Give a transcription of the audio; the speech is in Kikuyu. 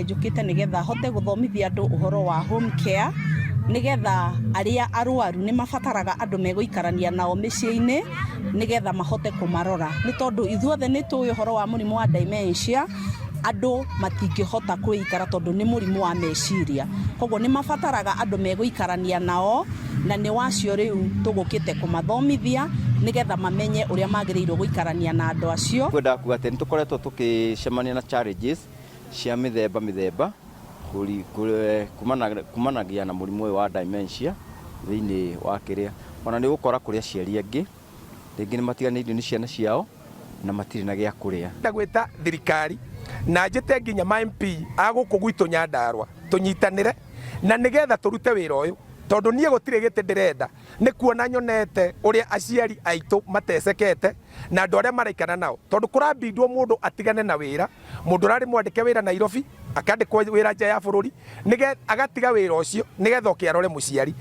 Njũkĩte nĩgetha hote gũthomithia andũ ũhoro wa home care nĩgetha arĩa arwaru nĩ mabataraga andũ megũikarania nao mĩciĩ-inĩ nĩgetha mahote kũmarora, nĩ tondũ ithuothe nĩ tũĩ ũhoro wa mũrimũ wa dementia, andũ matingĩhota kwĩikara tondũ nĩ mũrimũ wa meciria, koguo nĩ mabataraga andũ megũikarania nao na nĩ wacio rĩu tũgũkĩte kũmathomithia nĩgetha mamenye ũrĩa magĩrĩirwo gũikarania na andũ acio. Ngwendaga kuga atĩ nĩ tũkoretwo tũkĩcemania na challenges cia mĩthemba mĩthemba kumanagia na mũrimũ ũyũ wa dementia thĩinĩ wa kĩrĩa. Ona nĩ ũgũkora kũrĩ aciari angĩ rĩngĩ nĩ matiganĩirio nĩ ciana ciao na matirĩ na gĩa kũrĩa. Ndĩrenda gwĩta thirikari na njĩte nginya ma MP a gũkũ gwitũ Nyandarua tũnyitanĩre na nĩgetha tũrute wĩra ũyũ tondũ niĩ gũtirĩ gĩtĩ ndĩrenda. Nĩ kuona nyonete ũrĩa aciari aitũ matecekete na andũ arĩa maraikara nao tondũ kũrambindwo mũndũ atigane na wĩra, mũndũ ũrarĩ mwandĩke wĩra Nairobi akandĩkwo wĩra nja ya bũrũri nĩgetha agatiga wĩra ũcio nĩgetha oke arore mũciari.